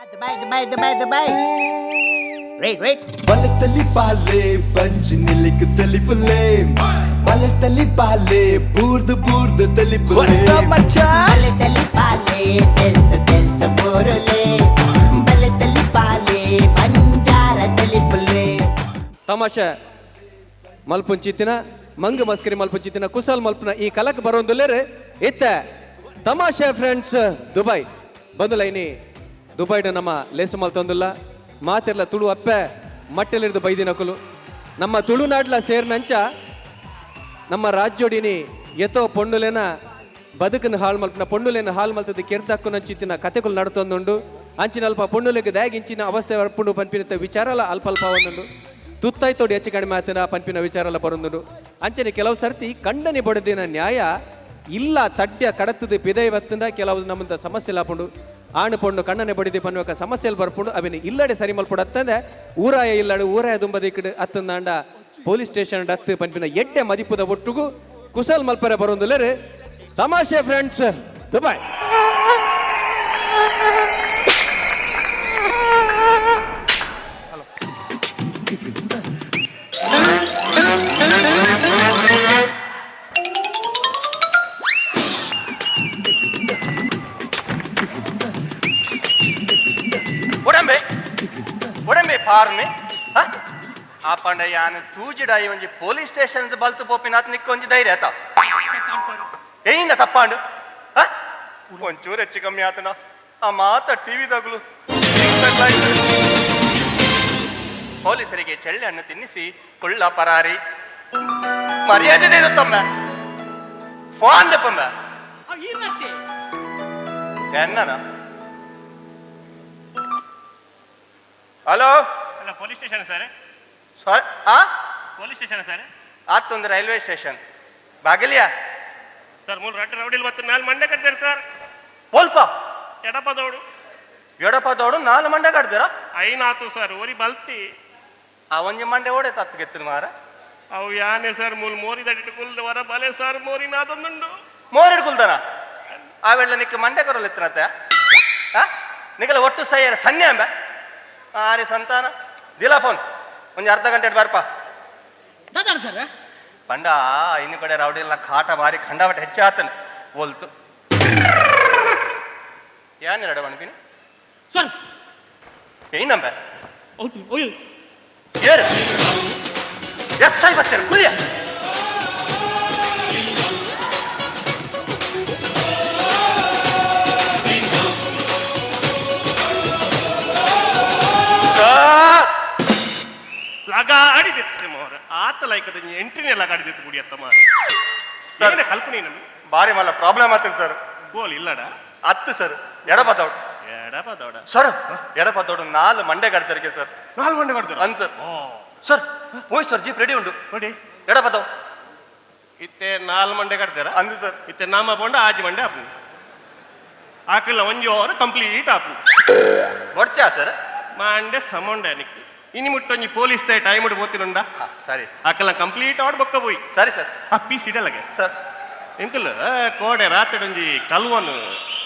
Dubai Dubai Dubai Dubai. Wait wait. ಬಲತಲಿ ಬಾಲೆ ಬಂಜಿ ನಿಲಿಕ್ ತಲಿಪುಲೆ, ಬಲತಲಿ ಬಾಲೆ ಬೂರ್ದು ಬೂರ್ದು ತಲಿಪುಲೆ. ಬಲತಲಿ ಪಾಲೆ ತೆಲ್ತ ತೆಲ್ತ ಬೋರುಲೆ, ಬಲತಲಿ ಪಾಲೆ ಬಂಜಾರ ತಲಿಪುಲೆ. ತಮಾಷೆ ಮಲ್ಪುಂಚಿತ್ತಿನ ಮಂಗ ಮಸ್ಕರಿ ಮಲ್ಪುಂಚಿತ್ತಿನ ಕುಸಲ್ ಮಲ್ಪುನ ಈ ಕಲಕ್ ಬರೋಂದುಲ್ಲೇರು ಇತ್ತ ತಮಾಷೆ ಫ್ರೆಂಡ್ಸ್ ದುಬೈ ಬಂದುಲೈನಿ. ದುಬೈಡ್ ನಮ್ಮ ಲೇಸು ಮಲ್ತೊಂದುಲ್ಲ ಮಾತಿರ್ಲ ತುಳು ಅಪ್ಪೆ ಮಟ್ಟೆಲಿರ್ದು ಬೈದಿನಕುಲು. ನಮ್ಮ ತುಳುನಾಡ್ಲ ಸೇರ್ನಂಚ ನಮ್ಮ ರಾಜ್ಯೋಡಿನಿ ಎತ್ತೋ ಪೊಣ್ಣುಲೇನ ಬದುಕನ್ನು ಹಾಳು ಮಲ್ಪನ ಪೊಣ್ಣುಲೇನ ಹಾಳು ಮಲ್ತದ ಕೆರ್ದಕ್ಕುನಂಚಿತ್ತಿನ ಕತೆಗಳು ನಡ್ತೊಂದುಂಡು. ಅಂಚಿನ ಅಲ್ಪ ಪೊಣ್ಣುಲೆಗ್ ದಾಗ್ ಇಂಚಿನ ಅವಸ್ಥೆ ಬರ್ಪುಂಡು ಪನ್ಪಿನ ವಿಚಾರಲ ಅಲ್ಪ ಅಲ್ಪ ಒಂದುಂಡು. ತುತ್ತಾಯ್ತೋಡು ಹೆಚ್ಚು ಕಡಿಮೆ ಆತನ ಪನ್ಪಿನ ವಿಚಾರಲ ಬರೊಂದುಂಡು. ಅಂಚನೆ ಕೆಲವು ಸರ್ತಿ ಕಂಡನಿ ಬಡದಿನ ನ್ಯಾಯ ಇಲ್ಲ ತಡ್ಯ ಕಡತದ ಪಿದೈ ಬತ್ತಂದ ಕೆಲವು ನಮ್ಮಂತ ಸಮಸ್ಯೆ ಲಾಪುಂಡು. ಆಣು ಪೊಣ್ಣು ಕಣ್ಣನೆ ಬಡಿದಿ ಪನ್ನುವಕ ಸಮಸ್ಯೆಲ್ ಬರ್ಪುಂಡು. ಅವಿನ ಇಲ್ಲಡೆ ಸರಿ ಮಲ್ಪುಡು ಅತ್ತಂದೆ ಊರಾಯ ಇಲ್ಲಡೆ ಊರಾಯ ದುಂಬದಿಕ್ಕಡು ಅತ್ತಂದಾಂಡ ಪೊಲೀಸ್ ಸ್ಟೇಷನ್ ಅತ್ತು ಪನ್ಪಿನ ಎಡ್ಡೆ ಮದಿಪುದ ಒಟ್ಟುಗು ಕುಸಲ್ ಮಲ್ಪರೆ ಬರೊಂದುಲ್ಲೇರು ತಮಾಷೆ ಫ್ರೆಂಡ್ಸ್ ದುಬೈ. ಉಡಂಬೆ ಉಡಂಬೆ ಪಾರ್ನೆ ಆ ಪಂಡ ಯಾನ್ ತೂಜಿಡಾಯಿ ಒಂಜಿ ಪೊಲೀಸ್ ಸ್ಟೇಷನ್ ಬಲ್ತು ಪೋಪಿನಾತ್ ನಿಕ್ಕ ಒಂಜಿ ಧೈರ್ಯ ಆತ ಏಯಿಂದ ತಪ್ಪಾಂಡು ಆ? ಒಂಚೂರು ಹೆಚ್ಚು ಕಮ್ಮಿ ಆತನ ಆ ಮಾತ ಟಿವಿ ತಗುಲು ಪೊಲೀಸರಿಗೆ ಚಳ್ಳೆ ತಿನ್ನಿಸಿ ಕುಳ್ಳ ಪರಾರಿ. ಮರ್ಯಾದೆ ತಮ್ಮ ಫೋನ್ ದಪ್ಪಮ್ಮ ಚೆನ್ನನ. ಹಲೋ. ಅಲ್ಲ, ಪೊಲೀಸ್ ಸ್ಟೇಷನ್ ಸರ್? ಸಾರಿ ಆ. Police station sir? ಆತೊಂದು ರೈಲ್ವೆ ಸ್ಟೇಷನ್ ಬಾಗಿಲಿಯಾ. ಸರ್, ಮೂರು ರಡ್ಡು ರೌಡಿಲ್ ಮತ್ತು ನಾಲ್ ಮಂಡೆ ಕಟ್ತಾರೆ ಸರ್. ಪೋಲ್ಪ? ಎಡಪದೋಡು. ಎಡಪದೋಡು ನಾಲ್ ಮಂಡೆ ಕಟ್ತೀರಾ? ಐನಾತು ಸರ್, ಒರಿ ಬಲ್ತಿ. ಆ ಒಂಜಿ ಮಂಡೆ ಓಡೆ ತತ್ತಿಗೆತ್ತಿನ ಮಾರ. ಅವು ಯಾನೆ ಸರ್, ಮೂಲು ಮೋರಿ ದಡಿಟ್ಟು ಕುಲ್ದ ವರ ಬಲೆ ಸರ್, ಮೋರಿ ನಾದೊಂದುಂಡು. ಮೋರಿಡ್ ಕುಲ್ದನ ಆ ವೇಳೆ ನಿಕ್ಕ ಮಂಡೆ ಕೊರಲ್ ಇತ್ತನತ್ತೆ ಆ ನಿಕಲ ಒಟ್ಟು ಸೈಯರ ಸನ್ನೆ ಅಂಬ ಆರಿ ಸಂತಾನ ದಿಲ ಫೋನ್ ಒಂಜಿ ಅರ್ಧ ಗಂಟೆ ಬರ್ಪ. ದಾದಾಣ ಸರ್? ಪಂಡ ಇನ್ನು ಕಡೆ ರೌಡಿಲ್ಲ ಕಾಟ ಬಾರಿ ಖಂಡಾಬಟ್ಟೆ ಹೆಚ್ಚಾತನ ಒಲ್ತು ಯಾನ್ ಎರಡ ಮಣ್ಪಿನಿ. ಸರ್. ಏನಂಬ? ಹೌದು, ಓಯ್. ಏರು ಎಸ್ I ಬರ್ತಾರೆ ಕುಲಿಯ. ಲಗಾಡಿದಿತ್ತು ಮೋರ ಆತ ಲೈಕದ ಎಂಟ್ರಿನೇ ಲಗಾಡಿದಿತ್ತು ಗುಡಿಯತ್ತ ಮಾರ. ಸರ್. ಏನ ಕಲ್ಪನೆ ನಮ್ಗೆ. ಬಾರಿ ಮಲ್ಲ ಪ್ರಾಬ್ಲಮ್ ಆತನ್ ಸರ್. ಗೋಲ್ ಇಲ್ಲಡ? ಹತ್ತು ಸರ್, ಎಡಪದೌಡ್. ಎಡಪದೋಡ? ಸರ್, ಎಡಪದೌಡು ನಾಲ್ ಮಂಡೆ ಕಡ್ತರಿಗೆ ಸರ್. ನಾಲ್ ಮಂಡೆ ಕಟ್ತಾರೆ? ಅನ್ ಸರ್. ಸರ್, ಹೋಯ್ ಸರ್, ಜೀಪ್ ರೆಡಿ ಉಂಟು. ನೋಡಿ. ಎಡಪದವ್. ಇತ್ತೆ ನಾಲ್ ಮಂಡೆ ಕಟ್ತಾರ? ಅಂದು ಸರ್. ಇತ್ತೆ ನಾಮ ಪೋಂಡ ಆಜಿ ಮಂಡೆ ಆಪುಂಡು. ಆಕಲ್ಲ ಒಂಜಿ ಓವರ್ ಕಂಪ್ಲೀಟ್ ಆಪುಂಡು. ಬೊಡ್ಚಾ ಸರ್? ಮಾಂಡೆ ಸಮೊಂಡೆ ನಿಕ್ ಇನಿ ಮುಟ್ಟೊಂಜಿ ಪೊಲೀಸ್ ಟೈಮ್ ಪೋತಿನುಂಡ. ಹಾ, ಸರಿ. ಆಕಲ್ಲ ಕಂಪ್ಲೀಟ್ ಆಡ್ ಬೊಕ್ಕ ಪೋಯಿ. ಸರಿ ಸರ್. ಆ ಪೀಸ್ ಇಡಲಗೆ. ಸರ್. ಎಂಕಲ್ ಕೋಡೆ ರಾತ್ರಿ ಒಂಜಿ ಕಲ್ವನು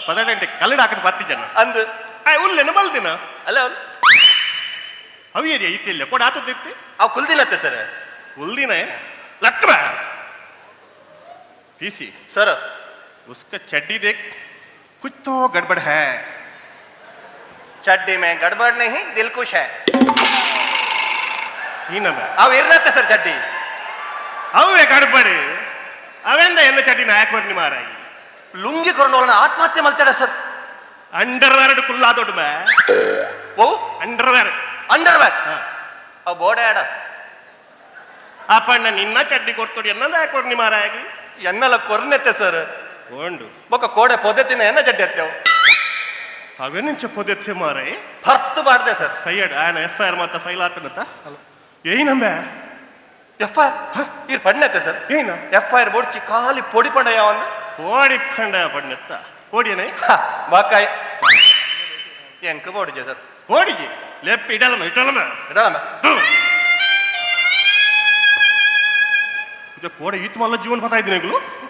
ಪದಗಂಟೆ ಕಲ್ಲಡ ಹಾಕದ್ ಪತ್ತಿ ಜನ. ಅಂದು. ಆ ಉಲ್ಲೆನ ಬಲ್ದಿನ. ಅಲ್ಲ ಅವ್ನು. ಅವು ಏರಿಯಾ ಇತ್ತಿಲ್ಲ ಕೋಡೆ ಆತದಿತ್ತಿ. ಅವ್ ಕುಲ್ದಿನತ್ತೆ ಸರ್. ಉಲ್ದಿನ ಲಕ್ರ पीसी. ಸರ್. उसका चड्डी देख, कुछ तो गड़बड़ है. ಚಡ್ಡಿ ಮೇ ಗಡ್ಬಡ್ नहीं, ದಿಲ್ ಖುಷ್ ಹೈ. ಏನಮ್ಮ? ಅವ್ ಇರ್ನತ್ತೆ ಸರ್ ಚಡ್ಡಿ. ಅವೇ ಗಡ್ಬಡಿ, ಅವೆಂದ ಎಲ್ಲ ಚಡ್ಡಿನ ಹಾಕೊರ್ನಿ ಮಾರಾಯಿ. ಲುಂಗಿ ಕೊಂಡೋಳನ ಆತ್ಮಹತ್ಯೆ ಮಲ್ತಾಡ ಸರ್. ಅಂಡರ್ವೇರ್ ಕುಲ್ಲಾದೊಡು ಮೇ. ಓ. ಅಂಡರ್ವೇರ್. ಅಂಡರ್ ವೇರ್ ಅವ್ ಬೋಡೆ ಆಡ. ಅಪ್ಪಣ್ಣ ನಿನ್ನ ಚಡ್ಡಿ ಕೊಡ್ತೋಡಿ ಎನ್ನದ ಹಾಕೊರ್ನಿ ಮಾರಾಯಿ. ಎನ್ನಲ ಕೊರ್ನೆತ್ತೆ ಸರ್. ಓಂಡು. ಬೊಕ್ಕ ಕೋಡೆ ಪೊದೆತಿನ ಎನ್ನ ಚಡ್ಡಿ ಅತ್ತೆವು. ಅವೆನಿಂಚ ಪೊದೆತ್ತೆ ಮಾರಾಯಿ? ಭರ್ತು ಬಾರ್ದೆ ಸರ್. ಸೈಯಡ್ ಆಯನ ಎಫ್ I R ಮಾತ ಫೈಲ್ ಆತನತ್ತ ಏನಂಬೆ. ಎಫ್ I R ಇರ್ ಪಣ್ಣೆತ್ತೆ ಸರ್. ಏನ? ಎಫ್ I R ಬೋಡ್ಚಿ ಖಾಲಿ ಪೊಡಿ ಪಂಡ ಯಾವಂದು. ಓಡಿ ಪಂಡ ಪಣ್ಣೆತ್ತ ಓಡಿಯನೆ. ಬಾಕಾಯ್ ಎಂಕ್ ಬೋಡಿಜೆ ಸರ್. ಓಡಿಗೆ ಲೆಪ್ ಇಡಲಮ ಇಡಲಮ. ಇಡಲಮ್ಮ. ಇದು ಕೋಡೆ ಈತ್ ಮಲ್ಲ ಜೀವನ ಪತಾ ಇದ್ದೀನಿ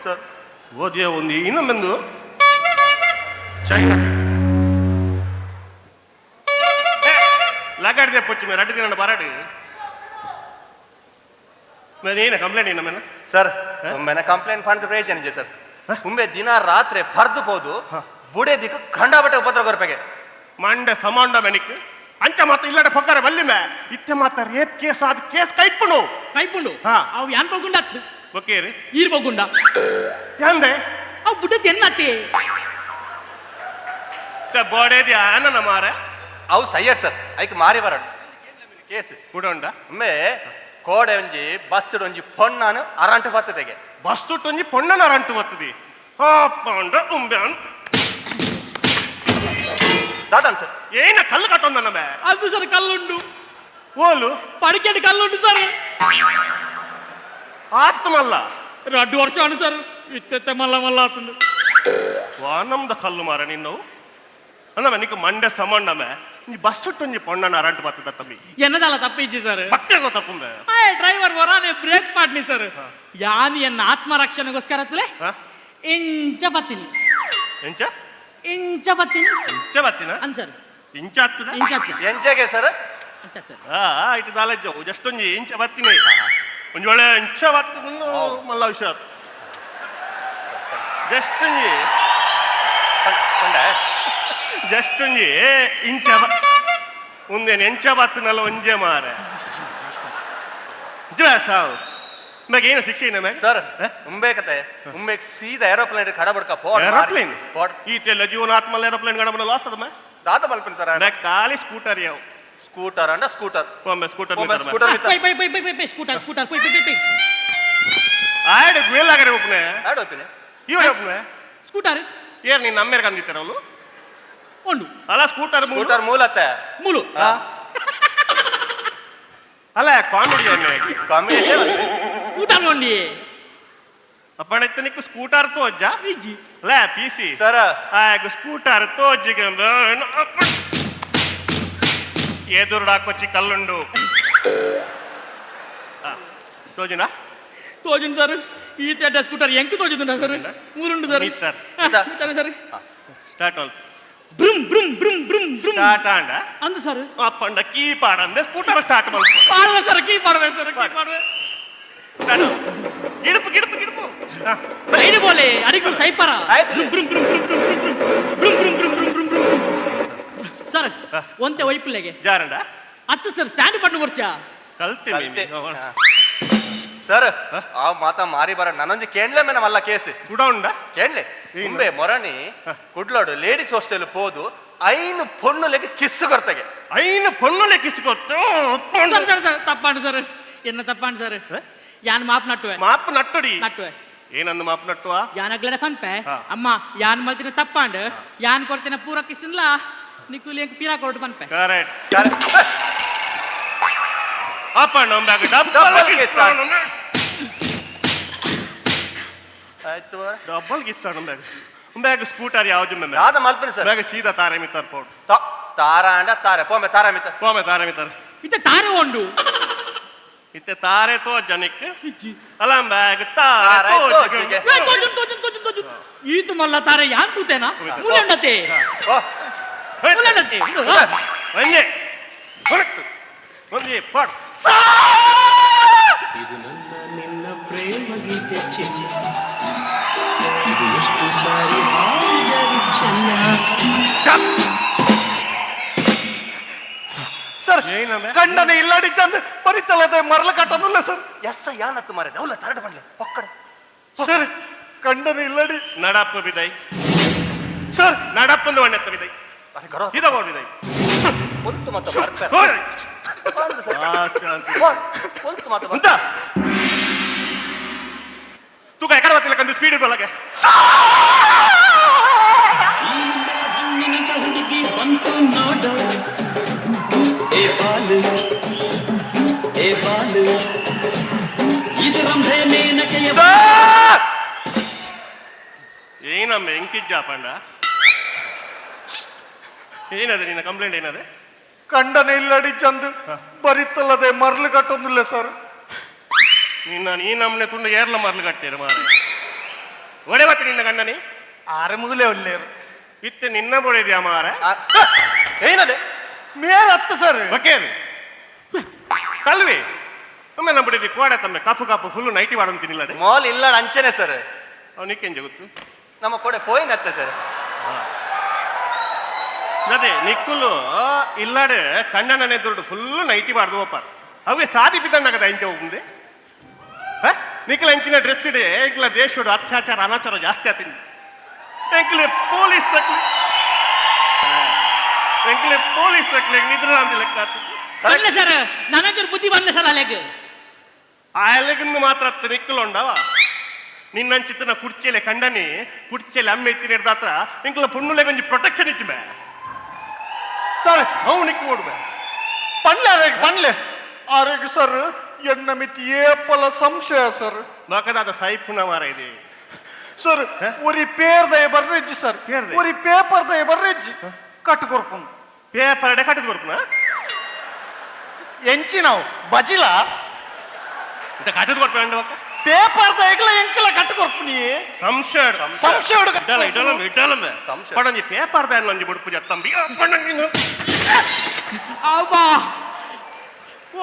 ಸರ್. ಓದಿಯ ಒಂದು ಇನ್ನೊಂದು ಚೈನಾ. ಲಗಾಡ್ದೆ ಪೊಚ್ಚು ಮೇ ರಡ್ಡು ದಿನ ಬರಡು ಏನ ಕಂಪ್ಲೇಂಟ್ ಏನ ಮೇನ? ಸರ್, ಒಮ್ಮೆನ ಕಂಪ್ಲೇಂಟ್ ಪಂಡ್ ಪ್ರಯೋಜನ ಇದೆ ಸರ್. ಉಂಬೆ ದಿನ ರಾತ್ರಿ ಪರ್ದು ಪೋದು ಬುಡೆ ದಿಕ್ಕು ಖಂಡಾಬಟ್ಟೆ ಉಪದ್ರ ಕೊರ್ಪೆಗೆ. ಮಂಡೆ ಸಮಾಂಡ ಮೆನಿಕ್ ಅಂಚ ಮಾತ ಇಲ್ಲಡೆ ಪೊಕ್ಕರೆ ಬಲ್ಲಿ ಮೇ ಇತ್ತೆ ಮಾತ ರೇಪ್ ಕೇಸ್ ಆದ ಕೇಸ್ ಕೈಪುಣು. ಕೈಪುಂಡು. ಹಾ. ಅವು ಯಾನ್ ಬೊಗುಂಡ ಅತ್ತು. ಓಕೆ ರೀ. ಈರ್ ಬೊಗುಂಡ. ಯಾಂದೆ? ಅವು ಬುಡದ್ ಎನ್ನತ್ತೆ. ಬೋಡೇದಿ ಆನನ ಮಾರೆ. ಅವು ಸಯ್ಯರ್ ಸರ್, ಐಕ್ ಮಾರಿ ಬರಡು ಕೇಸ್. ಕುಡೊಂಡ. ಒಮ್ಮೆ ಕೋಡೆ ಒಂಜಿ ಬಸ್ ಒಂಜಿ ಪೊಣ್ಣಾನು ಅರಂಟು ಬರ್ತದೆಗೆ. ಬಸ್ ಒಂಜಿ ಪೊಣ್ಣನ ಅರಂಟು ಬರ್ತದೆ ಆ ಪೊಂಡ ಉಂಬೆ. ದಾದಾನ್ ಸರ್? ಏನ ಕಲ್ಲು ಕಟ್ಟೊಂದನ ಬೇ? ಅದು ಸರ್ ಕಲ್ಲುಂಡು. ಓಲು? ಪಡಿಕೆಡ್ ಕಲ್ಲುಂಡು ಸರ್. ಆತ್ಮಲ್ಲ. ರಡ್ಡು ವರ್ಷ ಅನು ಸರ್, ಇತ್ತೆತ್ತೆ ಮಲ್ಲ ಮಲ್ಲ ಆತಂದು. ವಾನಮ್ದ ಕಲ್ಲು ಮಾರ ನಿನ್ನವು ಅಂದಮ ನಿಕ್ ಮಂಡೆ ಸಮಂಡಮೆ ನೀ ಬಸ್ ಒಂಜಿ ಪೊಣ್ಣನ ಅರಂಟು ಬರ್ತದ ತಮ್ಮಿ. ಎನ್ನದಲ್ಲ ತಪ್ಪಿಜ್ಜಿ ಸರ್. ಪಕ್ಕದ ತಪ್ಪುಂಬೆ. ಆಯ್ ಡ್ರೈವರ್ ವರಾನೆ ಬ್ರೇಕ್ ಪಾಡ್ನಿ ಸರ್. ಯಾನ್ ಎನ್ನ ಆತ್ಮರಕ್ಷಣೆಗೋಸ್ಕರ ಅತ್ತಲೆ ಇಂಚ ಬತ್ತೀನಿ. ಎಂಚ? ಇಂಚ ಬತ್ತೀನಿ. ಇಂಚ ಬತ್ತಿನ? ಅನ್ ಸರ್. ಇಂಚ ಆಗ್ತದ? ಇಂಚ ಅಚ್ಚ. ಎಂಚೆಗೆ ಸರ್? ಇಂಚ ಸರ್. ಆ ಇಟ್ಟು ದಾಲಜ್ಜ ಜಸ್ಟ್ ಒಂಜಿ ಇಂಚ ಬತ್ತಿನಿ, ಒಂಜಿ ಒಳ್ಳೆ ಇಂಚ ಬತ್ತದ ಮಲ್ಲ ಹುಷಾರ್ ಜಸ್ಟ್ ಒಂಜಿ ಪಂಡ ಜಸ್ಟ್ ಒಂಜಿ ಇಂಚ ಉಂದೇನು ಎಂಚ ಬತ್ತಿನಲ್ಲ ಒಂಜೆ ಮಾರೆ ಜ ಸಾವು ಮ್ಯಾಗ ಏನು ಶಿಕ್ಷೆ ಏನ ಮ್ಯಾಗ? ಸರ್, ಉಂಬೆ ಕತೆ ಉಂಬೆ ಸೀದಾ ಏರೋಪ್ಲೇನ್ ಕಡ ಬಡ್ಕ ಪೋಡ್. ಏರೋಪ್ಲೇನ್? ಪೋಡ್. ಈ ತೆಲ್ಲ ಜೀವನ ಆತ್ಮಲ್ಲ ಏರೋಪ್ಲೇನ್ ಗಡಬನ ಲಾಸ್ ಅದ ಮ್ಯಾ. ದಾದ ಮಲ್ಪಿನ ಸರ್. ಮ್ಯಾಗ ಖಾಲಿ ಸ್ಕೂಟರ್ ಯಾವ. ಸ್ಕೂಟರ್ ಅಂಡ ಸ್ಕೂಟರ್. ಒಮ್ಮೆ ಸ್ಕೂಟರ್. ಒಮ್ಮೆ scooter. Pi pi pi pi pi pi scooter scooter pi pi pi pi. ಆಯ್ಡು ಗುಯಲ್ ಆಗರೆ ಒಪ್ಪನೆ. ಆಡ್ ಒಪ್ಪಿನೆ. ಇವ ಒಪ್ಪನೆ. ಸ್ಕೂಟರ್. ಏರ್ ನೀನ್ ನಮ್ಮೇರ್ ಕಂದಿತ್ತಾರ ಅವಳು. ಉಂಡು. ಅಲ್ಲ ಸ್ಕೂಟರ್. ಸ್ಕೂಟರ್ ಮೂಲತ್ತೆ. ಮೂಲು. ಅಲ್ಲ ಕಾಮಿಡಿ. ಕಾಮಿಡಿ. ಸ್ಕೂಟರ್ ಒಂಡಿ. ಅಪ್ಪಣೆತ್ತನಿಕ್ಕು ಸ್ಕೂಟರ್ ತೋಜ್ಜ. ಇಜ್ಜಿ. ಅಲ್ಲ P C. Sir. ಆಗ ಸ್ಕೂಟರ್ ತೋಜ್ಜಿಗೆ ಎದುರು ಹಾಕೊಚ್ಚಿ ಕಲ್ಲುಂಡು ತೋಜುನಾ? ತೋಜುನ್ ಸರ್. ಈ ತೇಟ ಸ್ಕೂಟರ್ ಎಂಕ್ ತೋಜುದುಂಡ ಸರ್? ಮೂರುಂಡು ಸರ್. ಮೀತರ್. ಸರ್. ಸ್ಟಾರ್ಟ್ ಆಲ್. ಬ್ರುಮ್ ಬ್ರುಮ್ ಬ್ರುಮ್ ಬ್ರುಮ್ ಬ್ರುಮ್. ಸ್ಟಾರ್ಟ್ ಆಂಡ. ಅಂದು ಸರ್. ಅಪ್ಪಂಡ ಕೀ ಪಾಡಂದೆ ಸ್ಕೂಟರ್ ಸ್ಟಾರ್ಟ್ ಮಲ್ಪ. ಪಾಡುವೆ ಸರ್, ಕೀ ಪಾಡುವೆ ಸರ್, ಕೀ ಪಾಡುವೆ. ಗಿಡಪು ಗಿಡಪು ಗಿಡಪು. ಸೈಡ್ ಬೋಲೆ ಅಡಿಗೂ ಸೈಪರ. ಆಯ್ತು. ಬ್ರುಮ್ ಬ್ರುಮ್ ಬ್ರುಮ್ ಬ್ರುಮ್ ಬ್ರುಮ್ ಬ್ರುಮ್ ಬ್ರುಮ್ ಬ್ರುಮ್ ಬ್ರುಮ್ ಬ್ರುಮ್ ಬ್ರುಮ್ ಸರ್. ಒಂತೆ ವೈಪುಲ್ಲೆಗೆ. ಜಾರಂಡ. ಅತ್ತು ಸರ್, ಸ್ಟ್ಯಾಂಡ್ ಪಣ್ಣು ಬರ್ಚ. ಕಲ್ತಿ. ಕಲ್ತೆ. ಸರ್, ಆ ಮಾತ ಮಾರಿ ಬರ ನಾನೊಂಜಿ ಕೇಂಡ್ಲೆ ಮೇನ ಮಲ್ಲ ಕೇಸ್. ಕುಡ ಉಂಡ. ಕೇಂಡ್ಲೆ ಉಂಬೆ ಮೊರಣಿ ಕುಡ್ಲಾಡು ಲೇಡೀಸ್ ಹಾಸ್ಟೆಲ್ ಪೋದು ಐನು ಪೊಣ್ಣುಲೆಗೆ ಕಿಸ್ಸು ಕೊರ್ತಗೆ. ಐನು ಪೊಣ್ಣುಲೆ ಕಿಸ್ ಕೊರ್ತು. Sir sir sir, ತಪ್ಪಾಂಡು sir, ಎನ್ನ ತಪ್ಪಾಂಡು ಸರ್. ಯಾನ್ ಮಾಪ್ ನಟ್ಟುವೆ. ಮಾಪ್ ನಟ್ಟುಡಿ. ನಟ್ಟುವೆ. ಏನಂದು ಮಾಪ್ ನಟ್ಟುವ? ಯಾನಗ್ಲಡ ಪನ್ಪೆ. ಹಾ. ಅಮ್ಮ ಯಾನ್ ಮಲ್ತಿನ ತಪ್ಪಾಂಡ್, ಯಾನ್ ಕೊಡ್ತಿನ ಪೂರ ಕಿಸ್ಸಿನ್ಲ ನಿಕ್ಕುಲಿ ಎಂಕ್ ಪೀರಾ ಕೊರಟು ಪನ್ಪೆ. ಕರೆಕ್ಟ್. ಅಪ್ಪಣ್ಣ ಒಂದಾಗ double double kiss. Kiss. ಆಯ್ತು. Double kiss bag bag scooter ಯಾವ್ದು ಮ್ಯಾಮ್? ಯಾವ್ದು ಮಲ್ಪಿನ ಸರ್? ಬ್ಯಾಗ್ ಸೀದಾ ತಾರೆ ಮಿತ್ತಾರ್ ಪೌಡ್. ತಾರ ಅಂಡ ತಾರೆ ಪೋಮೆ ತಾರ ಮಿತ್ತ. ಪೋಮೆ ತಾರೆ ಮಿತ್ತಾರ್. ಇತ್ತೆ ತಾರೆ ಉಂಡು. ಇತ್ತೆ ತಾರೆ ತೋ ಜನಕ್ಕೆ ಇಜ್ಜಿ. ಅಲ್ಲ ಬ್ಯಾಗ್ ತಾರೆ ತಾರೆ ತೋ ತೋಜಿಗೆ. ಏ, ತೋಜುನ್ ತೋಜುನ್ ತೋಜುನ್ ತೋಜುನ್ ಈತು ಮಲ್ಲ ತಾರೆ ಯಾನ್ ತೂತೇನಾ? ಮೂಲೆಂಡತೆ. ಓ. ಮೂಲೆಂಡತೆ. ಒಂಜೆ ಒಂಜಿ ಪಾಟ್. ಇದು ನನ್ನ ನಿನ್ನ ಪ್ರೇಮ ಗೀತೆ ಚಿನ್ನ, ಇದು ಎಷ್ಟು ಸಾರಿ ಹಾಡಿದರು ಚೆನ್ನ. ಸರ್. ಏನಮ್ಮ? ಗಂಡನೇ ಇಲ್ಲಾಡಿ ಚಂದ ಬರಿತಲ್ಲದೆ ಮರಳ ಕಟ್ಟೋದಿಲ್ಲ ಸರ್. ಎಸ್ ಯಾನತ್ತು ಮಾರೆ ಅವಲ ತರಡು ಬಂಡ್ಲೆ ಪಕ್ಕಡ. ಸರ್, ಗಂಡನೇ ಇಲ್ಲಡಿ. ನಡಪ್ಪ ಬಿದೈ. ಸರ್. ನಡಪ್ಪಂದು ವಣ್ಣೆತ್ತ ಬಿದೈ. ಅರೆ ಗರೋ. ಇದ ಬಿದೈ. ಒಲ್ತು ಮಾತ ಬರ್ಪೆ. ಹೋಯ್. ಬಂದು ಸರ್. ಆ, ಶಾಂತಿ. ಒಲ್ತು ಮಾತ. ಅಂತ ತೂಕ ಎಕಡೆ ಬತ್ತಿಲ್ಲ ಕಂದು ಸ್ಪೀಡ್ ಬಲ್ಲಗೆ. ಈ ಹಣ್ಣಿನಂತ ಹುಡುಗಿ ಬಂತು ನೋಡು, ಏ ಬಾಲು ಏ ಬಾಲು, ಇದು ರಂಭೆ ಮೇನಕೆಯ. ಏನಮ್ಮ ಎಂಕಿಜ್ಜ ಪಂಡ? ಏನದೆ ನಿನ್ನ ಕಂಪ್ಲೇಂಟ್ ಏನದೆ? ಗಂಡನೇ ಇಲ್ಲಡಿ ಚಂದ ಬರಿತಲ್ಲದೆ ಮರಳು ಕಟ್ಟೊಂದಿಲ್ಲ ಸರ್. ನಿನ್ನ ಈ ನಮ್ಮನೆ ತುಂಡು ಏರ್ಲ ಮರ್ಲು ಕಟ್ಟಿರು ಮಾರೆ. ಒಡೆ ಬತ್ತಿ ನಿನ್ನ ಗಂಡನಿ? ಆರೆ ಮುಗುಲೇ ಒಳ್ಳೆಯರು. ಇತ್ತೆ ನಿನ್ನ ಬೊಡೆದ್ಯಾ ಮಾರೆ? ಏನದೆ? ಮೇರ್ ಅತ್ತು ಸರ್. ಬಕೇರಿ ಕಲ್ವಿ ಒಮ್ಮೆ ನಮ್ಮ ಬಿಡಿದಿ ಕೋಡೆ ತಮ್ಮೆ ಕಾಪು ಕಾಪು ಫುಲ್ ನೈಟಿ ಮಾಡೋದು ತಿನ್ನಿಲ್ಲ. ಮಾಲ್ ಇಲ್ಲ ಅಂಚನೆ ಸರ್. ಅವನಿಕ್ಕೇನು ಜಗುತ್ತು? ನಮ್ಮ ಕೊಡೆ ಪೋಯಿನತ್ತೆ ಸರ್. ಅದೇ ನಿಕ್ಕುಲು ಇಲ್ಲಾಡೆ ಕಣ್ಣನೇ ದುಡ್ಡು ಫುಲ್ ನೈಟಿ ಮಾಡ್ದು ಹೋಪಾರ್ ಅವೇ ಸಾದಿ ಬಿದ್ದಣ್ಣಗದ ಇಂಚ ಹೋಗುಂದೆ. ನಿಖಲ ಅಂಚಿನ ಡ್ರೆಸ್ ಇಡೆ ಎಂಕ್ಲ ದೇಶಡು ಅತ್ಯಾಚಾರ ಅನಾಚಾರ ಜಾಸ್ತಿ ಆತೀನಿ. ಎಂಕ್ಲೆ ಪೊಲೀಸ್ ತಕ್ಲಿ, ಎಂಕ್ಲೆ ಪೊಲೀಸ್ ತಕ್ಲಿ ನಿದ್ರೆ ಅಂದಿ ಲೆಕ್ಕ ಆತಿತ್ತು. ಬನ್ಲೆ ಸರ್, ನನಗೆ ಬುದ್ಧಿ ಬನ್ಲೆ ಸರ್ ಅಲೆಗ್. ಆ ಎಲೆಗಿಂದು ಮಾತ್ರ ಅತ್ತ ನಿಕ್ಕಲುಂಡವ ನಿನ್ನಂಚಿತ್ತನ ಕುರ್ಚಿಯಲೆ ಕಂಡನಿ ಕುರ್ಚಿಯಲ್ಲಿ ಅಮ್ಮ ಎತ್ತಿ ಹಿಡ್ದಾತ್ರ ಎಂಕ್ಲ ಪುಣ್ಣುಲೆ ಒಂಜಿ ಪ್ರೊಟೆಕ್ಷನ್ ಇತ್ತು ಬೇ. ಸರ್. ಅವು ನಿಕ್ಕು ಓಡ್ಬೇ. ಪಣ್ಲೆ ಅರೆಗ್ ಪಣ್ಲೆ ಆರೆಗ್ ಸರ್, ಎನ್ನ ಮಿತಿ ಏಪಲ ಸಂಶಯ ಸರ್. ಲೋಕದಾದ ಸಾಯಿಪುನ ಮಾರ ಇದೆ. ಸರ್, ಒರಿ ಪೇರ್ ದಯ ಬರ್ರೆಜ್ಜಿ ಸರ್. ಪೇರ್ದಯ? ಒರಿ ಪೇಪರ್ ದಯ ಬರ್ರೆಜ್ಜಿ ಕಟ್ಟು ಕೊರ್ಪುನು. ಪೇಪರ್ ಎಡೆ ಕಟ್ಟಿದ್ ಕೊರ್ಪುನ? ಎಂಚಿನವು ಬಜಿಲ. ಇಂತ ಕಟ್ಟಿದ್ ಕೊರ್ಪು ಅಂಡ. ಪೇಪರ್ ದಯಗ್ಲ ಎಂಕಲ ಕಟ್ಟು ಕೊರ್ಪುನಿ. ಸಂಶಯ. ಸಂಶಯ. ಇಡಲ ಇಡಲ ಇಡಲ. ಸಂಶಯ. ಪಡಂಜಿ ಪೇಪರ್ ದಾನ್ ಒಂಜಿ ಬುಡ್ಪು ಜತ್ತಂಬಿ. ಅವ್ವಾ,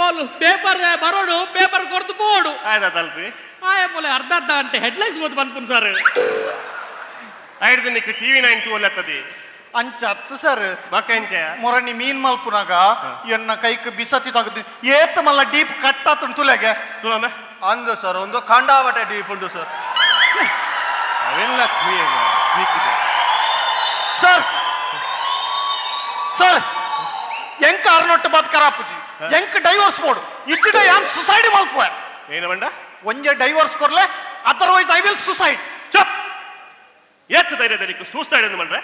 ಓಲು ಪೇಪರ್ ಬರೋಡು, ಪೇಪರ್ ಕೊರ್ದು ಪೋಡು. ಆಯ್ತಾ ತಲ್ಪಿ. ಆಯ ಮೂಲೆ ಅರ್ಧ ಅರ್ಧ ಗಂಟೆ ಹೆಡ್ಲೈನ್ಸ್ ಓದ್ ಬಂದ್ಪುನ್ ಸರ್. ಐದು ದಿನಕ್ಕೆ ಟಿವಿ ನೈನ್ 2 ಅಲ್ಲತ್ತದಿ. ಅಂಚ ಅತ್ತು ಸರ್. ಬಕ್ಕ ಎಂಚ? ಮೊರಣಿ ಮೀನ್ ಮಲ್ಪುನಾಗ ಎನ್ನ ಕೈಕ್ ಬಿಸತಿ ತಗದು ಏತ್ ಮಲ್ಲ ಡೀಪ್ ಕಟ್ಟಾತನ್ ತುಲೆಗೆ. ತುಲಮೆ. ಅಂದು ಸರ್, ಒಂದು ಖಂಡಾವಟೆ ಡೀಪ್ ಉಂಟು ಸರ್. ಅವೆಲ್ಲ ಕ್ರಿಯೆ. ಸರ್ ಸರ್, ಎಂಕ್ ಅರ್ನೊಟ್ಟು ಬಾತ್ ಕರಾಪುಜಿ, ಎಂಕ್ ಡೈವರ್ಸ್ ಬೋಡು, ಇಚ್ಚಿಡ ಯಾನ್ ಸುಸೈಡ್ ಮಲ್ಪುವೆ. ಏನು ಬಂಡ? ಒಂಜೆ ಡೈವರ್ಸ್ ಕೊರ್ಲೆ, otherwise I will suicide. ಚಪ್, ಎತ್ತು ಧೈರ್ಯ ಧನಿಕು ಸೂಸೈಡ್ ಎಂದು ಮಾಡ್ರೆ?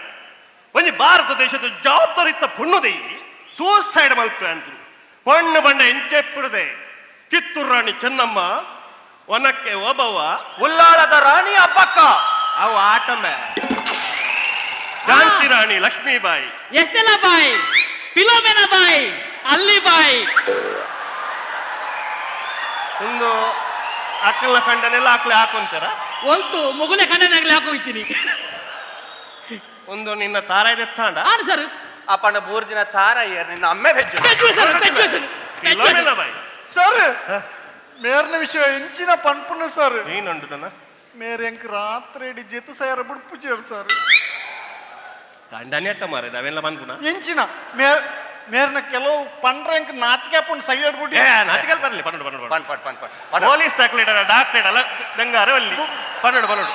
ಒಂಜಿ ಭಾರತ ದೇಶದ ಜವಾಬ್ದಾರಿತ್ತ ಪುಣ್ಣುದೈ ಸೂಸೈಡ್ ಮಲ್ಪೆ ಅಂದ್ರು. ಪಣ್ಣು ಬಂಡ ಎಂಚೆಪ್ಪುಡದೆ ಕಿತ್ತೂರು ರಾಣಿ ಚೆನ್ನಮ್ಮ, ಒನಕ್ಕೆ ಓಬವ್ವ, ಉಲ್ಲಾಳದ ರಾಣಿ ಅಬ್ಬಕ್ಕ, ಅವು ಆಟಮೆ ಝಾನ್ಸಿ ರಾಣಿ ಲಕ್ಷ್ಮೀಬಾಯಿ, ಎಷ್ಟೆಲ್ಲ ಬಾಯ್, ಫಿಲೋಮೆನಾ ಬಾಯ್, ಅಲ್ಲಿ ಬಾಯ್. ಒಂದು ಅಕ್ಕಲ ಕಂಡನೆಲ್ಲ ಅಕ್ಲೆ ಹಾಕೊಂತಾರ. ಒಲ್ತು ಮುಗುಲೆ ಕಣ್ಣನಾಗ್ಲಿ ಹಾಕೋಯ್ತೀನಿ. ಒಂದು ನಿನ್ನ ತಾರಾಯ್ದೆತ್ತಾಂಡ. ಆನು ಸರ್. ಅಪ್ಪಣ್ಣ ಮೂರು ದಿನ ತಾರ ಏರ್ ನಿನ್ನ ಅಮ್ಮೆ ಬೆಜ್ಜು. ಪೆಜ್ಜು ಸರ್, ಪೆಜ್ಜು sir. Philomena ಬಾಯಿ. ಸರ್, ಮೇರ್ನ ವಿಷಯ ಎಂಚಿನ ಪನ್ಪುನ ಸರ್. ನೀನುಂಡು ನನ್ನ ಮೇರ್ ಎಂಕ್ ರಾತ್ರಿ ಇಡೀ ಜೆತ್ತು ಸೈರ ಬುಡ್ಪುಜೇರು ಸರ್. ಕಂಡನೆ ಅತ್ತ ಮಾರೆ ಅವೆಲ್ಲ ಬಂದ್ಪುನ. ಎಂಚಿನ ಮೇರ್ ಮೇರ್ನ ಕೆಲವು ಪಂಡ್ರ ಎಂಕ್ ನಾಚಿಕೆ ಪುಂಡು ಸೈಡ್ ಬಿಟ್ಟು. ಏ ನಾಚಿಕಲ್ ಬರ್ಲಿ, ಪನ್ನಡು ಪನ್ನಡು. ಪಣ್ ಪಣ್ ಪಣ್ ಪಣ್. ಪೊಲೀಸ್ ತಕ್ಲೇಡ ಡಾಕ್ಟರ್ ಅಲ್ಲ ದಂಗಾರ ಅಲ್ಲಿ ಪನ್ನಡು ಪನ್ನಡು.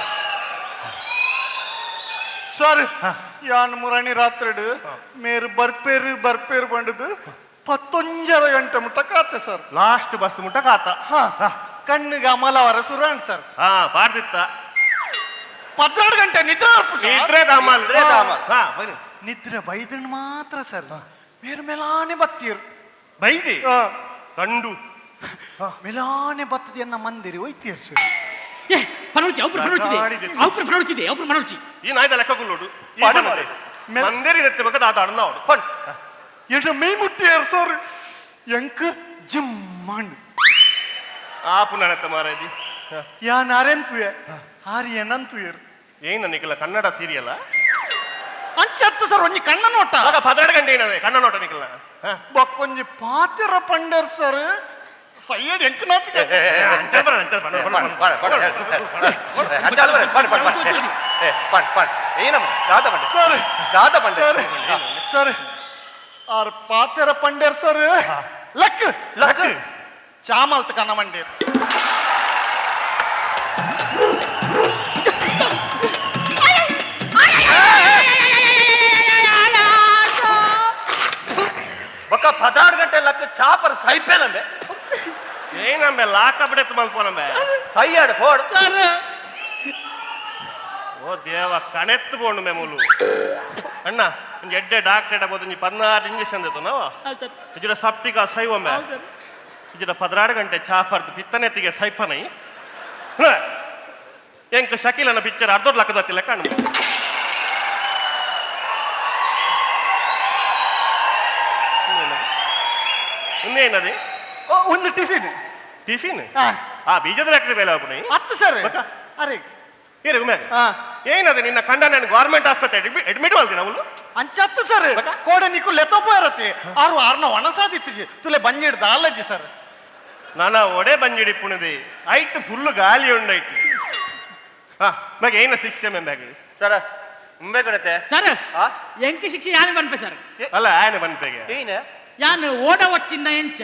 ಸರ್, ಯಾನ್ ಮುರಾಣಿ ರಾತ್ರಿಡು ಮೇರು ಬರ್ಪೇರು ಬರ್ಪೇರು ಬಂಡದು 11:30 ಗಂಟೆ ಮುಟ್ಟ ಕಾತೆ sir. Last bus ಮುಟ್ಟ ಕಾತ? ಹಾ, ಕಣ್ಣಿಗೆ ಅಮಲವರ ಸುರಾಣ್ ಸರ್. ಹಾ, ಪಾಡ್ದಿತ್ತ. 12 ಗಂಟೆ ನಿದ್ರೆ ಬರ್ಪುಜಿ. ನಿದ್ರೆ ದಾಮಲ್. ನಿದ್ರೆ ದಾಮಲ್. ಹಾ, ಬನ್ನಿ. ನಿದ್ರೆ ಬೈದಣ್ ಮಾತ್ರ ಸರ್, ಮೇರು ಮೆಲಾನೆ ಬತ್ತೀರು. ಬೈದಿ ಕಂಡು. ಮೆಲಾನೆ ಬತ್ತದ ಎನ್ನ ಮಂದಿರಿ ಒಯ್ತೀರ್ ಸರ್. ಏ ಪನೋಡ್ಚಿ ಅವ್ರು ಪನೋಡ್ಚಿದೆ, ಅವ್ರು ಪನೋಡ್ಚಿದೆ, ಅವ್ರು ಪನೋಡ್ಚಿ. ಈ ನಾಯ್ದ ಲೆಕ್ಕಗುಲ್ಲೋಡು. ಪಡು ಮಾರೆ. ಮಂದಿರಿ ದತ್ತೆ ಬಕ್ಕ ದಾದ ಅಣ್ಣ ಅವಡು. ಪಣ್. ಎನ್ನ ಮೈ ಮುಟ್ಟಿಯಾರ್ ಸರ್, ಎಂಕ್ ಜಿಮ್ಮಾಂಡ್. ಆಪು ನನತ್ತ ಮಾರಾದಿ. ಯಾನ್ ಅರೆಂತುವೆ ಆರ್ ಏನಂತುಯರ್. ಏನ ನಿಖಲ ಕನ್ನಡ ಸೀರಿಯಲ್ಲ? ಅಂಚತ್ತು ಸರ್, ಒಂಜಿ ಕಣ್ಣ ನೋಟ. ಆಗ 12 ಗಂಟೆ ಏನದೆ ಕಣ್ಣ ನೋಟ ನಿಖಲ? ಬಕ್ಕೊಂಜಿ ಪಾತಿರ ಪಂಡರ್ ಸರ್, ಸೈಯಡ್ ಎಂಕ್ ನಾಚಿಕೆ. ಪಣ್ ಪಣ್ ಪಣ್ ಪಣ್ ಪಣ್ ಪಣ್. ಏ ಪಣ್ ಪಣ್ ಏನಮ್ಮ ದಾದ ಪಂಡೆ. ಸರ್. ದಾದ ಪಂಡೆ. ಸರ್ ಸರ್, ಆರ್ ಪಾತೆರ ಪಂಡೇರ್ sir, luck luck ಚಾಮಲ್ತ್ ಕನ್ನ ಮಂಡೇರ್. ಬೊಕ್ಕ 16 ಗಂಟೆ ಲಕ್ ಚಾಪರ್ ಸೈಪೇನಂಬೆ. ಏನಂಬೆ ಲಾಕ ಬಿಡೆತ್ತು ಮಲ್ಪೋನಂಬೆ. ಸೈಯಾಡು ಫೋಡ್. ಸರ್. ಓ ದೇವ, ಕಣೆತ್ತು ಬೋಂಡು ಮೇಮೂಲು ಅಣ್ಣ. ಒಂಜಿ ಎಡ್ಡೆ ಡಾಕ್ಟರ್ ಬೋದು, ಒಂಜಿ 16 ಇಂಜೆಕ್ಷನ್ ದೇತು ನಾವ. ಹೌದು ಸರ್. ಇಜಿಡ ಸಪ್ಟಿಕ ಸೈವೊಮ್ಮೆ. ಹೌದು ಸರ್. ಇಜಿಡ 16 ಗಂಟೆ ಚಾಪರ್ದು ಪಿತ್ತನೆತ್ತಿಗೆ ಸೈಪನೈ ಎಂಕ್ ಶಕೀಲನ ಪಿಕ್ಚರ್ ಅರ್ಧೋಡ್ ಲಕ್ಕದತ್ತಿಲ್ಲ ಕಣ್ಣು. ಇನ್ನೇನದೆ? ಒಂದು ಟಿಫಿನ್. ಟಿಫಿನ್? ಹಾ. ಆ ಬೀಜದ ಫ್ಯಾಕ್ಟ್ರಿ ಮೇಲೆ ಹೋಗ್ಬಿಡಿ. ಹತ್ತು ಸರ್. ಬಕ್ಕ? ಅರೆ. ಏರು ಗುಮ್ಯಾಗ. ಹಾ. ಏನದು ನಿನ್ನ ಕಂಡ ನಾನು ಗೌರ್ಮೆಂಟ್ ಆಸ್ಪತ್ರೆ ಅಡ್ಮಿಟ್ ಮಾಡ್ತೀನಿ ಅವಳು. ಅಂಚತ್ತು ಸರ್, ಕೋಡೆ ನಿಕ್ಕು ಲೆತ್ತೋಪೋಯರತಿ ಆರು ಆರ್ನ ಒಣಸಾದಿತ್ತಿಜಿ ತುಲೆ ಬಂಜಿಡ್ದ ಅಲ್ಲಜ್ಜಿ ಸರ್. ನಾನ ಒಡೆ ಬಂಜಿಡಿ ಪುಣದಿ ಐಟ್ ಫುಲ್ ಗಾಲಿ ಉಂಡೈಟ್. ಹಾ ಮಗ, ಏನ ಶಿಕ್ಷೆ ಮೆಂಬಾಗಿ? ಸರ, ಉಂಬೆ ಕಡತೆ. ಸರ್. ಆ? ಎಂಕ್ ಶಿಕ್ಷೆ ಯಾನ್ ಪನ್ಪೆ ಸರ್. ಅಲ್ಲ, ಆನೆ ಬಂತೆಗೆ. ಏನ? ಯಾನ್ ಓಡ ಒಚ್ಚಿಂದ ಎಂಚ?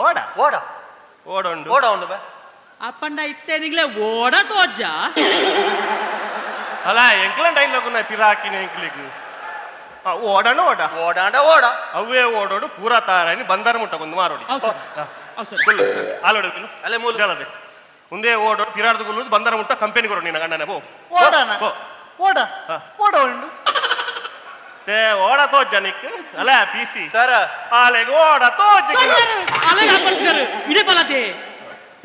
ಓಡ? ಓಡ. ಓಡ ಉಂಡು. ಓಡ ಉಂಡು ಬಾ. ಅಪ್ಪಂಡ ಇತ್ತೆ ನಿಗ್ಲೆ ಓಡ ತೋಜ್ಜ. ಅಲ್ಲ, ಎಂಕ್ಲ ಡೈಲಾಗು ನಾ ಪಿರಾಕಿನ ಎಂಕ್ಲಿಗ್. ಓಡಣ ಓಡ. ಓಡಾಂಡ ಓಡ. ಅವೇ ಓಡೋಡು ಪೂರಾ ತಾರನಿ ಬಂದರ ಮುಟ್ಟ ಒಂದು ಮಾರೋಡಿ. ಹೌದು ಸರ್, ಹೌದು ಸರ್. ಗುಲ್ಲು ಆಲೋಡು. ಅಲ್ಲೇ ಮೂಲು. ಹೇಳದೆ ಮುಂದೆ ಓಡೋಡು ಪಿರಾರ್ದು ಗುಲ್ಲು ಬಂದರ ಮುಟ್ಟ ಕಂಪೆನಿ ಕೊಡು ನಿನ್ನ ಗಂಡನ ಬೋ. ಓಡಾನ? ಬೋ. ಓಡ. ಹಾ. ಓಡ ಉಂಡು. ತೇ ಓಡ ತೋಜ್ಜ ನಿಕ್ ಅಲ್ಲ ಪಿಸಿ. ಸರ. ಆಲೆಗ್ ಓಡ ತೋಜ್ಜ. ಅಲ್ಲ ಸರ್, ಇಡೇ ಬಲತೆ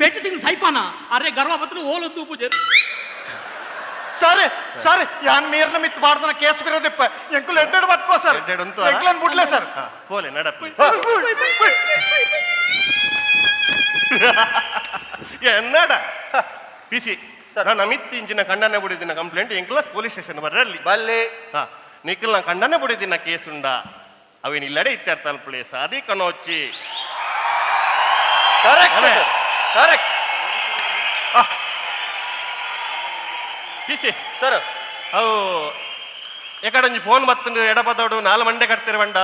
ಪೆಟ್ಟು ತಿಂಗ್ ಸೈಪಾನ ಅರೆ ಗರ್ವ ಬತ್ತಲು ಓಲು ತೂಪು ಜರ್. ಸರ್ ಸರ್, ಯಾನ್ ಮೇರ್ನ ಮಿತ್ ಬಾರ್ದನ ಕೇಸ್ ಬಿರೋದಿಪ್ಪ. ಎಂಕುಲು ಎಡ್ಡೆಡ್ ಬತ್ಕೋ ಸರ್. ಎಡ್ಡೆಡ್ ಉಂತು. ಎಂಕ್ಲನ್ ಬುಡ್ಲೆ ಸರ್. ಪೋಲೆ ನಡಪ್ಪಿ ಎನ್ನಡ ಪಿಸಿ. ನಾನು ಅಮಿತ್ ಇಂಚಿನ ಕಣ್ಣನೆ ಬಿಡಿದಿನ ಕಂಪ್ಲೇಂಟ್ ಎಂಕ್ಲ ಪೊಲೀಸ್ ಸ್ಟೇಷನ್ ಬರ್ರಲ್ಲಿ. ಬಲ್ಲೆ. ಹಾ, ನಿಖಿಲ್ ನಾ ಕಣ್ಣನೆ ಬಿಡಿದಿನ ಕೇಸ್ ಉಂಡ ಅವೇನು ಇಲ್ಲಡೆ ಇತ್ಯರ್ಥಲ್ ಪ್ಲೇಸ್ ಅದಿ ಕನೋಚಿ. ಕರೆಕ್ಟ್. ಅಲೆ. Sir, correct. PC. Sir. ಅವು ಎಕಡೊಂಜಿ ಫೋನ್ ಬತ್ತಂಡು ಎಡಪದೋಡು ನಾಲ್ ಮಂಡೆ ಕಟ್ತಿರ ಬಂಡ.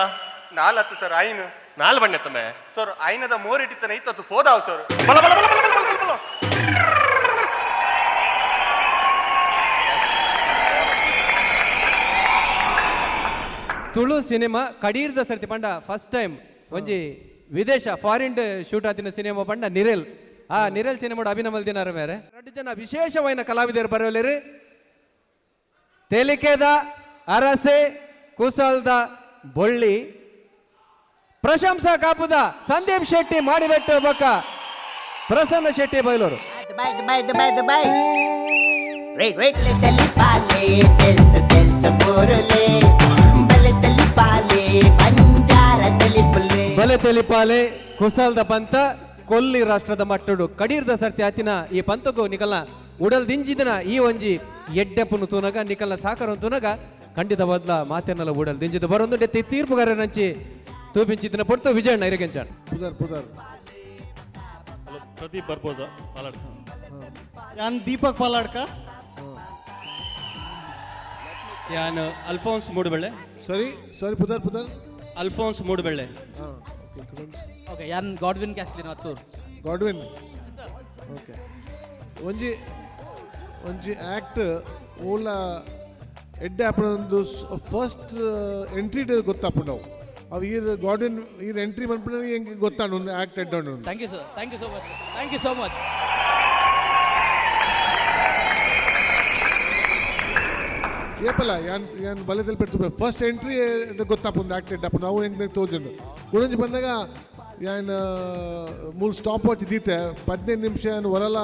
ನಾಲತ್ತು ಸರ್, ಐನು. ನಾಲ್ ಬಂಡೆ ತಮ್ಮೆ. Sir, ಐನದ ಮೋರಿಟಿತ್ತನ ಇತ್ತತ್ತು ಫೋದಾವ್ sir. ಬಲ ಬಲ ಬಲ ಬಲ ಬಲ ಬಲ ಬಲ. ತುಳು ಸಿನಿಮಾ ಕಡೀರ್ದ ಸರ್ತಿ ಪಂಡ ಫಸ್ಟ್ ಟೈಮ್ ಒಂಜಿ ವಿದೇಶ ಫಾರಿನ್ ಶೂಟ್ ಆತಿನ ಸಿನಿಮಾ ಪಂಡ ನಿರೆಲ್. ಆ ನಿರೆಲ್ ಸಿನಿಮಾ ಅಭಿನಮಲ್ ದಿನಾರ ಮೇರೆ ಎರಡು ಜನ ವಿಶೇಷವಾದ ಕಲಾವಿದರು ಬರೋಲೇರು. ತೇಲಿಕೆದ ಅರಸೆ ಕುಸಲ್ದ ಬೊಳ್ಳಿ, ಪ್ರಶಂಸಾ ಕಾಪುದ ಸಂದೀಪ್ ಶೆಟ್ಟಿ ಮಾಡಿಬೆಟ್ಟು ಬಕ್ಕ Prasanna Shetty Bailur. Dubai, Dubai, Dubai, Dubai. Wait, wait. తెలిపాలే తెలుతు తెలుతు పోరులే బలె తెలిపాలే Banjara తెలిపులే. ಬಲೆ ತೆಲಿಪಾಲೆ ಕುಸಲ್ದ ಪಂತ ಕೊಲ್ಲಿ ರಾಷ್ಟ್ರದ ಮಟ್ಟಡು ಕಡೀರ್ದ ಸರ್ತಿ ಆತಿನ ಈ ಪಂತಗು ನಿಕಲ್ನ ಉಡಲ್ ದಿಂಜಿದನ ಈ ಒಂಜಿ ಎಡ್ಡೆಪ್ಪನು ತೂನಗ ನಿಕಲ್ನ ಸಾಕರ ತೂನಗ ಖಂಡಿತ ಬದ್ಲ ಮಾತೆನ್ನೆಲ್ಲ ಉಡಲ್ ದಿಂಜಿದ ಬರೊಂದು ನೆತ್ತಿ ತೀರ್ಪುಗಾರ ನಂಚಿ ತೂಪಿಂಚಿದಿನ ಪೊರ್ತು ವಿಜಯಣ್ಣ ಇರಗೆಂಚಾಣ. ಪುದರ್ ಪುದರ್? ಪ್ರದೀಪ್ ಬರ್ಬೋದ ಮಾಲಾಡ್. ಯಾನ್ ದೀಪಕ್ ಪಾಲಾಡ್ಕ. ಯಾನ್ ಅಲ್ಫೋನ್ಸ್ ಮೂಡುಬೆಳ್ಳೆ. ಸಾರಿ ಸಾರಿ, ಪುದರ್ ಪುದರ್? ಅಲ್ಫೋನ್ಸ್ ಮೂಡುಬೆಳ್ಳೆ. ಹಾಂ. ಓಕೆ, ಯಾನ್ Godwin Castlin Attur. Godwin, okay. ಒಂಜಿ ಒಂಜಿ ಆ್ಯಕ್ಟ್ ಓಲ ಎಡ್ಡೆ ಆಪುನೊಂದು ಫಸ್ಟ್ ಎಂಟ್ರಿ ಡೇ ಗೊತ್ತಾಪುಂಡು ಅವು. ಅವು ಈರ್ ಗಾಡ್ವಿನ್ ಈರ್ ಎಂಟ್ರಿ ಮನ್ಪುನ ಎಂಕ್ ಗೊತ್ತಾಂಡು ಒಂದು ಆ್ಯಕ್ಟ್ ಎಡ್ಡೆ ಉಂಡು. Thank you sir, thank you so much, thank you so much. ಏಪಲ್ಲ ಯಾನ್ ಯಾನ್ ಬಲೆದಲ್ಲಿ ಪೆಡ್ತು ಫಸ್ಟ್ ಎಂಟ್ರಿ ಗೊತ್ತಾಪುಂಡು ಆ್ಯಕ್ಟ್ ಎಡ್ಡೆ ಆಪುಂಡು ಅವು ಎಂಕ್ ತೋಜುಂಡು. ಕುಡೊಂಜಿ ಬಂದಾಗ ಯಾನ್ ಮೂಲು ಸ್ಟಾಪ್ ವಾಚ್ ದೀತೆ 15 ನಿಮಿಷ ಯಾನ್ ವರಲ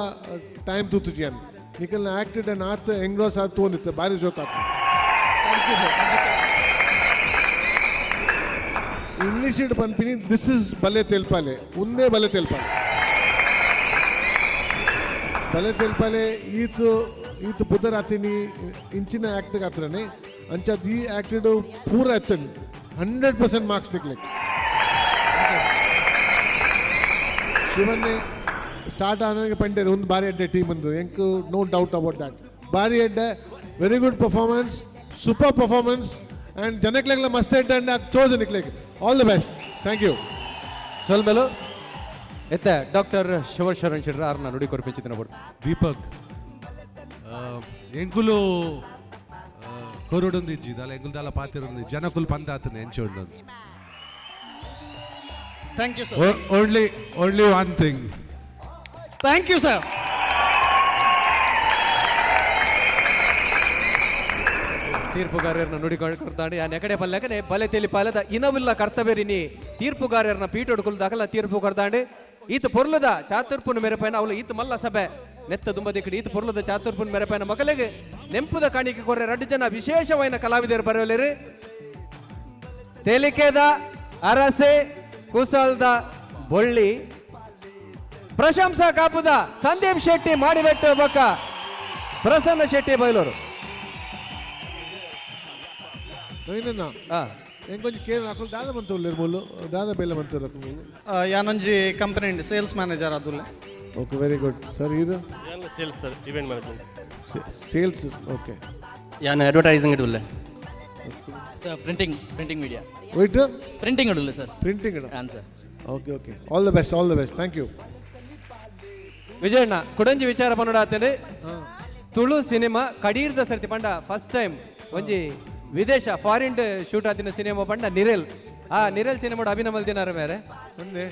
ಟೈಮ್ ತೂತುಜಿ. ಯಾನ್ ನಿಕಲ್ನ ಆ್ಯಕ್ಟೆಡ್ ಆತ್ ಎಂಗ್ರೋಸ್ ಆದ್ ತೋಂದಿತ್ತು, ಭಾರಿ ಜೋಕ್ ಆತು. Thank you sir, thank you sir. English it ಪನ್ಪಿನಿ this is ಬಲೆ ತೆಲ್ಪಾಲೆ, ಉಂದೇ ಬಲೆ ತೆಲ್ಪಾಲೆ. ಬಲೆ ತೆಲ್ಪಾಲೆ ಈತ್ ಈತ್ ಪುದರ್ ಆತಿನಿ ಇಂಚಿನ ಆ್ಯಕ್ಟ್ ಆತ್ರನೆ ಅಂಚಾದ್ ಈ ಆ್ಯಕ್ಟೆಡ್ ಪೂರ ಎತ್ತಂಡು 100% ಮಾರ್ಕ್ಸ್ ನಿಕ್ಲೆಕ್. ಶಿವನ್ನೇ ಸ್ಟಾರ್ಟ್ ಆನಾಗ ಪಂಡೇರು ಒಂದು ಭಾರಿ ಎಡ್ಡೆ ಟೀಮ್ ಒಂದು ಎಂಕ್ ನೋ ಡೌಟ್ ಅಬೌಟ್ that. ಭಾರಿ ಎಡ್ಡೆ, very good performance, super performance and ಜನಕ್ಲೆಗ್ಲ ಮಸ್ತ್ ಎಡ್ಡೆ ಅಂಡ್ ಚೋಸ್ ನಿಕ್ಲೆಗ್. All the best, thank you. ಸೊಲ್ಮೆಲು. ಎತ್ತ ಡಾಕ್ಟರ್ ಶಿವಶರಣ್ ಶೆಟ್ಟರ್ ಆರ್ನ ನುಡಿ ಕೊರ್ಪಿಂಚಿದಿನ ಪೊರ್ತು. ದೀಪಕ್, ಎಂಕುಲು ಕೊರೊಡೊಂದಿಜ್ಜಿ ದಾಲ ಎಂಕುಲು ದಾಲ ಪಾತಿರೊಂದು ಜನಕುಲು ಪಂದಾತನೆ ಎಂಚ ಉಂಡು. Thank you sir. Only only one thing. Thank you sir. ತೀರ್ಪುಗಾರರನ್ನ ನುಡಿ ಕೊಡ್ತಾಂಡು ಯಾನ್ ಎಕಡೆ ಪಲ್ಲಕನೆ ಬಲೆ ತೆಲಿ ಪಾಲದ ಇನವಿಲ್ಲ ಕರ್ತವ್ಯರಿನಿ ತೀರ್ಪುಗಾರರನ್ನ ಪೀಟೊಡುಕುಲು ದಾಖಲ ತೀರ್ಪು ಕೊಡ್ತಾಂಡು. ಈತ ಪೊರ್ಲದ ಚಾತುರ್ಪುನ ಮೆರೆಪೈನ ಅವಳು ಈತ ಮಲ್ಲ ಸಭೆ ನೆತ್ತ ದುಂಬದಿಕ್ಕಡಿ ಈತ ಪೊರ್ಲದ ಚಾತುರ್ಪುನ ಮೆರೆಪೈನ ಮಗಲಿಗೆ ನೆಂಪುದ ಕಾಣಿಕೆ ಕೊರ್ರೆ ರಡ್ಡು ಜನ ವಿಶೇಷವಾದ ಕಲಾವಿದರು ಬರೋಲೇರು. ತೇಲಿಕೆದ ಅರಸೆ ಕುಸಲ್ದ ಬೊಳ್ಳಿ, ಪ್ರಶಂಸಾ ಕಾಪುದ ಸಂದೀಪ್ ಶೆಟ್ಟಿ ಮಾಡಿಬೆಟ್ಟು ಬಕ್ಕ ಪ್ರಸನ್ನ ಶೆಟ್ಟಿ ಬೈಲೂರು. ನವೀನಣ್ಣ, ಎಂಕೊಂಚ ಕೇಳಿ, ಅಕುಲು ದಾದ ಮಂತುಲ್ಲೆರ್ ಮೂಲು? ದಾದ ಬೇಲೆ ಮಂತುಲ್ಲೆರ್ ಅಕುಲು ಮೂಲು? ಯಾನೊಂಜಿ ಕಂಪನಿ ಸೇಲ್ಸ್ ಮ್ಯಾನೇಜರ್ ಅದುಲ್ಲೆ. Okay, very good sir. ಈರು? Sales sir, event management. Sales, okay. ಯಾನ್ ಅಡ್ವರ್ಟೈಸಿಂಗ್ ಉಲ್ಲೆ. Sir, printing, printing media. Wait. Printing ಉಳ್ಳೆ ಸರ್. ಪ್ರಿಂಟಿಂಗ್? ಹಾಂ sir. Okay okay, all the best, all the best, thank you. Vijayanna, ಕುಡಂಜಿ ವಿಚಾರ ಪನ್ನಡಾತೇನೆ. Tulu cinema ಕಡೀರ್ದ ಸರ್ತಿ ಪಂಡ first time ಒಂಜಿ ವಿದೇಶ ಫಾರಿನ್ ಶೂಟ್ ಆತಿನ ಸಿನಿಮಾ ಪಂಡ ನಿರೆಲ್. ಆ ನಿರೆಲ್ ಸಿನಿಮಾಡು ಅಭಿನಮಲ್ ದಿನಾರ ಮೇರೆ. ಒಂದೇ.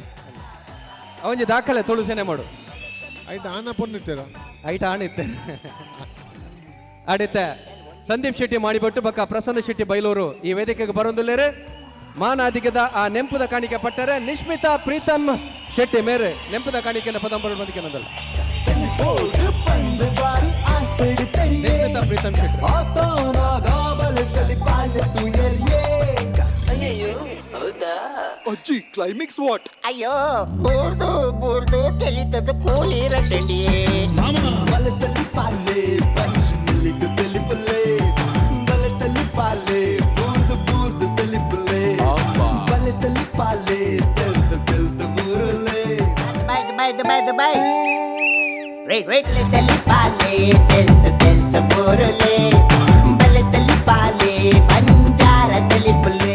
ಒಂಜಿ ದಾಖಲೆ ತುಳು ಸಿನಿಮಾಡು. ಐಟ್ ಆನ ಪೊನ್ನಿತ್ತೀರ? ಐಟ್ ಆಣ ಇತ್ತೆ. ಆಡಿತ್ತೆ ಸಂದೀಪ್ ಶೆಟ್ಟಿ ಮಾಡಿಬಟ್ಟು ಬಕ್ಕ ಪ್ರಸನ್ನ ಶೆಟ್ಟಿ ಬೈಲೂರು ಈ ವೇದಿಕೆಗೆ ಬರೊಂದುಲ್ಲೇರೆ. ಮಾನಾದಿಗದ ಆ ನೆಂಪುದ ಕಾಣಿಕೆ ಪಟ್ಟರೆ ನಿಶ್ಮಿತಾ ಪ್ರೀತಮ್ ಶೆಟ್ಟಿ ಮೇರೆ ನೆಂಪುದ ಕಾಣಿಕೆನ ಪದಂಬರ ಬಂದಿಕೆನದಲ್ಲ. ನಿಶ್ಮಿತಾ ಪ್ರೀತಮ್ ಶೆಟ್ಟಿ. ಅಜ್ಜಿ, ಕ್ಲೈಮ್ಯಾಕ್ಸ್ what? ಅಯ್ಯೋ, ಬೂರ್ದು ಬೂರ್ದು ತೆಲಿತದ ಕೂಲಿ ರಟ್ಟಂಡಿ. ಬಲತಲ್ಲಿ ಪಾಲೆ ಪಂಚಿನಲ್ಲಿಗೆ ತೆಲಿಪುಲೆ, ಬಲತಲ್ಲಿ ಪಾಲೆ ಬೂರ್ದು ಬೂರ್ದು ತೆಲಿಪುಲೆ, ಬಲತಲ್ಲಿ ಪಾಲೆ ತೆಲ್ತ ತೆಲ್ತ ಬೂರುಲೆ. Dubai, Dubai, Dubai, Dubai. Wait wait. ತೆಲಿ ಪಾಲೆ ತೆಲ್ತ ತೆಲ್ತ ಬೂರುಲೆ, ಬಲತಲ್ಲಿ ಪಾಲೆ ಬಂಜಾರ ತೆಲಿಪುಲೆ.